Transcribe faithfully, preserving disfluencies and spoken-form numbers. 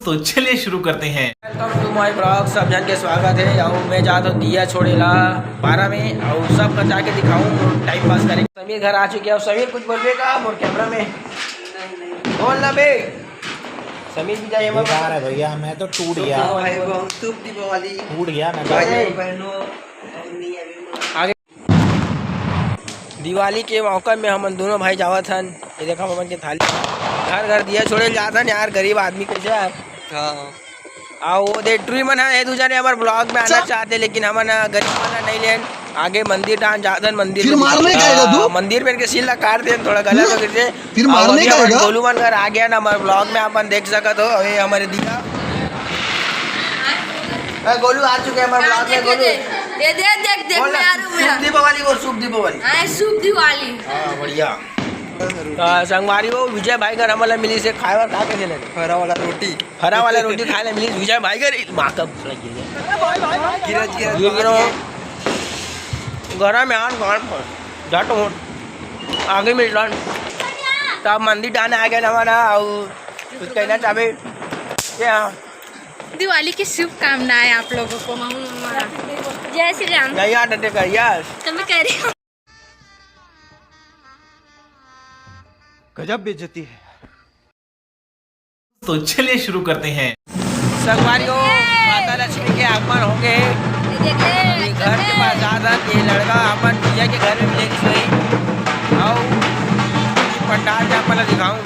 तो चलिए शुरू करते हैं। Welcome to my vlog, सब झन के स्वागत हे। अउ मैं जात हूँ दिया छोड़े ला पारा में, अउ सब कर जाके दिखाऊँ टाइम पास करे। समीर घर आ चुके हैं। समीर कुछ बोलबे का मोर कैमरा में? बोल ना बे। समीर भी जाइए। बेकार है भैया, मैं तो टूट गया। भाई, बहुत शुभ दीपावली। टूट गया मैं तो। भाई बहनों, आगे दिवाली के मौका में हमन दोनों भाई जावत हन। ये देखा हमन के थाली, घर घर दिया छोड़े ल जात हन यार, गरीब आदमी कैसे यार। हाँ। अउ वो दे टुरी मन ह, ये दू जने हमर ब्लॉग में आना चाहते, लेकिन हमन ह गरीब मन ह नहीं लेन। आगे मंदिर डाहन जात हन, मंदिर फिर में मारने का है आ, तू? मंदिर में इनके सीन ला काट देन, थोड़ा गलत हो गए। फिर अउ मारने अभी का हमर है? गोलू मन घर आ गया ना, हमर ब्लॉग में अपन देख सकत हो। अभी हमारे दिया, ए, गोलू आ चुके हैं हमारे हाँ, ब्लॉग में। देखिए, गोलू, देख, ये देख, देख, देख, बोल ना, मैं आ रहा हूँ शुभ यहाँ। दीपावली बोल, शुभ दीपावली। हाँ, शुभ दिवाली। हाँ, बढ़िया। तो संगवारी हो, विजय भाई घर हमला मिली से खाए बर का कैसे लगे? हरा वाला रोटी। हरा वाला रोटी खाए ला मिली विजय भाई घर। माँ का भूख लगी है। गिरा, गिरा, गिरा, गिरा। घर में आन, घर पर झट हो, आगे मिल रहा। तब मंदिर डाहन आ गया हमारा, और कुछ कहना चाहबे क्या? दिवाली की शुभकामनाएं आप लोगों को। जय श्री राम। नहीं यार, डटे कर यार। तो मैं कह रही हूँ। गजब बेइज्जती है। तो चलिए शुरू करते हैं। संगवारी हो, माता लक्ष्मी के आगमन हो गए। ये देख ले, अभी घर के पास जात हन, ये लड़का अपन भैया के घर में मिलेगी सोई। आओ, पंडाल में अपन ला दिखाऊं।